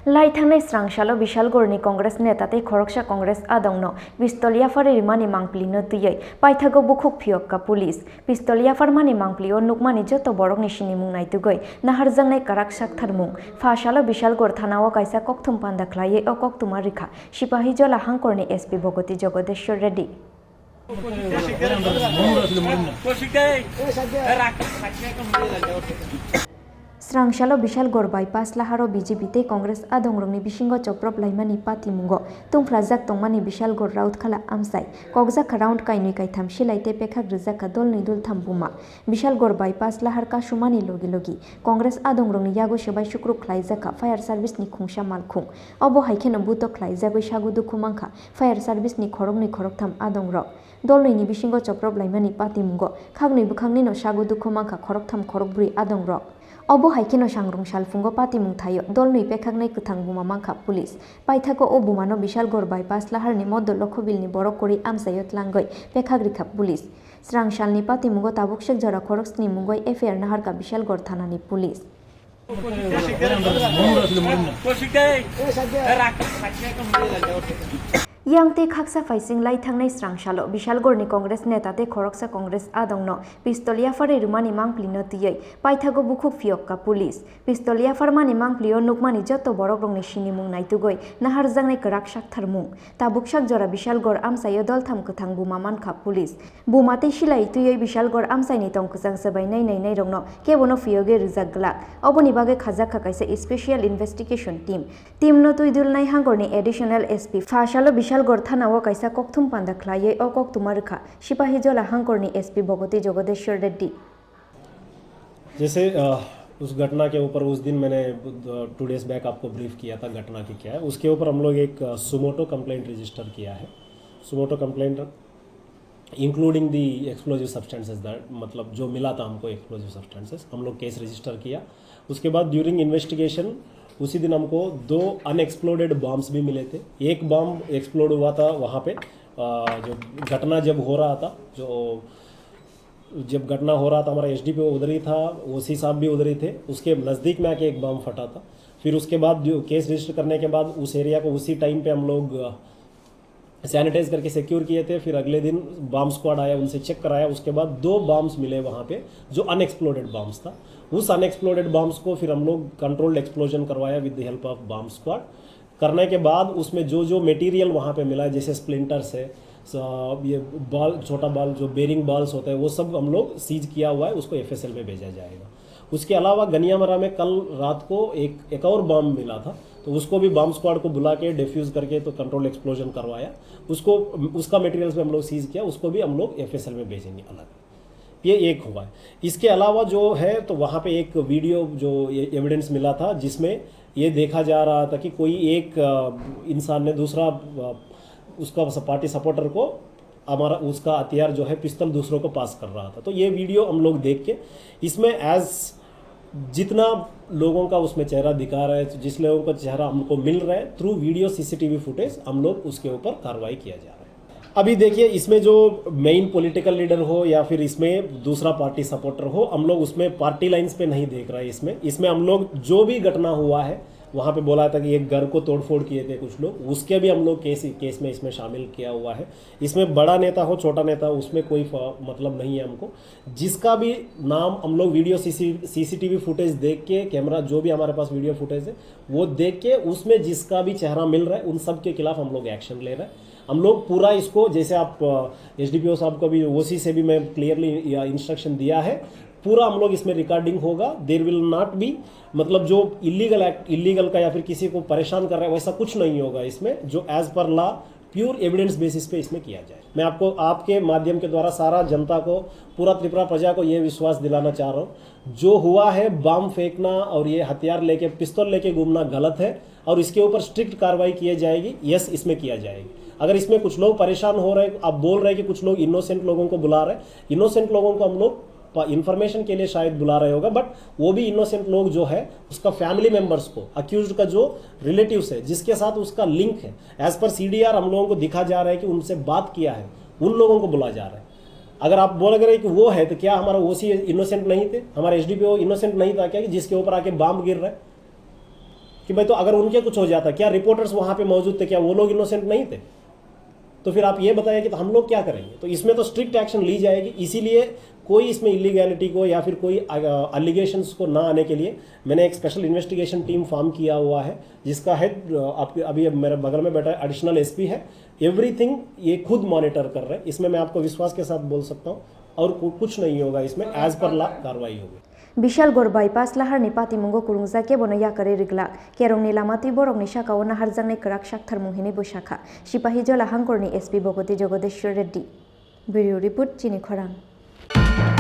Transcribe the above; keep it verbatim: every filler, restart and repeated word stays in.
Lai thangnai srangsalo Bishalgorni Congress neta tei khoroksa Congress adongno pistol yaphari rimani mangpilino twiwi paithago bukhuk phiyokka police. Pistol yapharmani mangpilio nukmani joto borokni sinimung naitugwi naharjaknai kwrak saktharmung. Pha salo Bishalgor thanao kaisa kokthum panda khlaiwi o koktwma rikha Sipahijola hangkorni S P Bhogoti Jogodeshwar Reddy. Srangsalo Bishalgor bypass laharo B J P tei Congress adongrokni bisingo choprop laimani patimungo tungphlajak tongmani Bishalgor Rautkhala amchai kokjakha round kainwi kaitham silai tei pekhak rwjakha dolnwi doltham buma. Bishalgor bypass lahar kasumani logi logi Congress adongrokni yago swbai sukruk khlaijakha fire service ni khungsa malkhung. Obo hai kheno butok khlaijagwi sago dukhu mankha fire service ni khoroknwi khoroktham adongrok. Dolnwini bisingo choprop laimani patimungo khaknwi bwkhagnwino sago dukhu mankha khoroktham khorokbrwi adongrok. Obo hai kheno sangrung salphungo patimung thaio dolnwi pekhaknai kwthang buma mankha police. Paithago o bumano Bishalgor bypass laharni moddo Lokhobilni borok kwrwi amchaio tlangwi pekhak rikha police. Srangsalni patimungo tabuk sek jora khorok sni mungwi F I R naharkha Bishalgor thanani police. Yang tei khaksa phaising lai thangnai srangsalo Bishalgorni Congress neta tei khoroksa Congress adongno pistol yapharwi rwmani mangpilino twiwi paithago bukhuk phiyokka police. Pistol yapharmani mangpilio nukmani joto borokrokni sinimung naitugwi naharjaknai kwrak saktharmung. Tabuk sak jora Bishalgor amchaio doltham kwthang buma mankha police. Buma tei silai twiwi Bishalgor amchaini tong kwchang swbainai nainairokno kebono phiyogwi rwjak glak. Oboni bagwi khajakha kaisa special investigation team. Teamno twidulnai hangorni additional S P. Pha salo Bishalgor thanao kaisa kokthum panda khlaiwi o koktwma rwkha Sipahijola hangkorni S P Bhogoti Jogodeshwar Reddy. जैसे अ, उस घटना के ऊपर उस दिन मैंने two days back आपको ब्रीफ किया था घटना की क्या है। उसके ऊपर हम लोग एक सुमोटो कंप्लेंट रजिस्टर किया है। Suo motu complaint including the explosive substances that, मतलब जो मिला था हमको एक्सप्लोजिव सब्सटेंसेस, हम लोग केस रजिस्टर किया। उसके बाद ड्यूरिंग इन्वेस्टिगेशन उसी दिन हमको दो अनएक्सप्लोडेड बॉम्ब्स भी मिले थे। एक बॉम्ब एक्सप्लोड हुआ था वहाँ पे, अ, जो घटना जब हो रहा था, जो जब घटना हो रहा था, हमारा एसडीपीओ उधर ही था, ओसी साहब भी उधर ही थे। उसके नज़दीक में आके एक बम फटा था। फिर उसके बाद जो केस रजिस्टर करने के बाद उस एरिया को उसी टाइम पे हम लोग सैनिटाइज करके सिक्योर किए थे। फिर अगले दिन बॉम्ब स्क्वाड आया, उनसे चेक कराया। उसके बाद दो बॉम्ब्स मिले वहाँ पे, जो अनएक्सप्लोडेड बॉम्ब्स था। उस अनएक्सप्लोडेड बॉम्ब्स को फिर हम लोग कंट्रोल्ड एक्सप्लोजन करवाया with the help of bomb squad. करने के बाद उसमें जो जो मटेरियल वहाँ पे मिला है, जैसे स्प्लिंटर्स है, स-, ये बॉल, छोटा बॉल, जो बेरिंग बॉल्स होता है, वो सब हम लोग सीज किया हुआ है, उसको एफएसएल में भेजा जाएगा। उसके अलावा गनियामरा में कल रात को एक एक और बम मिला था, तो उसको भी बम स्क्वाड को बुला के डिफ्यूज करके तो कंट्रोल एक्सप्लोजन करवाया। उसको, उसका मटेरियल्स भी हम लोग सीज किया, उसको भी हम लोग एफएसएल में भेजेंगे अलग। ये एक हुआ है। इसके अलावा जो है, तो वहाँ पे एक वीडियो जो ये एविडेंस मिला था, जिसमें ये देखा जा रहा था कि कोई एक अ, इंसान ने दूसरा अ, उसका पार्टी सपोर्टर को हमारा, उसका हथियार जो है, पिस्तल दूसरों को पास कर रहा था। तो ये वीडियो हम लोग देख के इसमें एज जितना लोगों का उसमें चेहरा दिखा रहा है, जिस लोगों का चेहरा हमको मिल रहा है, थ्रू वीडियो सीसीटीवी फुटेज हम लोग उसके ऊपर कार्रवाई किया जा रहा है। अभी देखिए, इसमें जो मेन पॉलिटिकल लीडर हो या फिर इसमें दूसरा पार्टी सपोर्टर हो, हम लोग उसमें पार्टी लाइंस पे नहीं देख रहे हैं। इसमें इसमें हम लोग जो भी घटना हुआ है, वहाँ पे बोला था कि एक घर को तोड़फोड़ किए थे कुछ लोग, उसके भी हम लोग केस केस में इसमें शामिल किया हुआ है। इसमें बड़ा नेता हो, छोटा नेता हो, उसमें कोई फ- मतलब नहीं है हमको। जिसका भी नाम हम लोग वीडियो सीसी सीसीटीवी फुटेज देख के, कैमरा, जो भी हमारे पास वीडियो फुटेज है, वो देख के उसमें जिसका भी चेहरा मिल रहा है, उन सब के खिलाफ हम लोग एक्शन ले रहे हैं। हम लोग पूरा इसको, जैसे आप एसडीपीओ साहब को भी, ओसी से भी मैं क्लियरली इंस्ट्रक्शन दिया है, पूरा हम लोग इसमें रिकॉर्डिंग होगा। देर विल नॉट बी, मतलब, जो इलीगल एक्ट, इलीगल का या फिर किसी को परेशान कर रहा है, वैसा कुछ नहीं होगा इसमें। जो as per law pure evidence basis पे इसमें किया जाए। मैं आपको, आपके माध्यम के द्वारा सारा जनता को, पूरा त्रिपुरा प्रजा को ये विश्वास दिलाना चाह रहा हूँ, जो हुआ है, बम फेंकना और ये हथियार लेके, पिस्तौल लेके घूमना गलत है और इसके ऊपर स्ट्रिक्ट कार्रवाई किए जाएगी। यस, इसमें किया जाएगी। अगर इसमें कुछ लोग परेशान हो रहे, आप बोल रहे कि कुछ लोग इनोसेंट लोगों को बुला रहे, इनोसेंट लोगों को हम लोग इन्फॉर्मेशन के लिए शायद बुला रहे होगा, बट वो भी इनोसेंट लोग जो है, उसका फैमिली मेंबर्स को, अक्यूज्ड का जो रिलेटिव्स है, जिसके साथ उसका लिंक है, एज पर सीडीआर हम लोगों को दिखा जा रहा है कि उनसे बात किया है, उन लोगों को बुला जा रहा है। अगर आप बोल रहे कि वो है, तो क्या हमारा ओसी इनोसेंट नहीं थे, हमारा एसडीपीओ इनोसेंट नहीं था क्या, कि जिसके ऊपर आके बम गिर रहा है? कि भाई, तो अगर उनके कुछ हो जाता, क्या रिपोर्टर्स वहाँ पे मौजूद थे, क्या वो लोग इनोसेंट नहीं थे? तो फिर आप ये बताइए कि तो हम लोग क्या करेंगे? तो इसमें तो स्ट्रिक्ट एक्शन ली जाएगी। इसीलिए कोई इसमें इलीगैलिटी को या फिर कोई अलिगेशंस को ना आने के लिए मैंने एक स्पेशल इन्वेस्टिगेशन टीम फॉर्म किया हुआ है, जिसका हेड आपके अभी अब मेरे बगल में बैठा है, एडिशनल एसपी है। एवरीथिंग ये खुद मॉनिटर कर रहे हैं, इसमें मैं आपको विश्वास के साथ बोल सकता हूँ। और कु- कुछ नहीं होगा इसमें, एज पर लॉ कार्रवाई होगी। Bishalgarh bypass laharni patimungo kwrwngjak kebono yakarwi rwglak. Kerongni lama twi borokni sakao naharjaknai kwrak saktharmung hinwi bo sakha Sipahijola hangkorni S P Bhogoti Jogodeshwar Reddy. Bureau Report, Chini Khorang.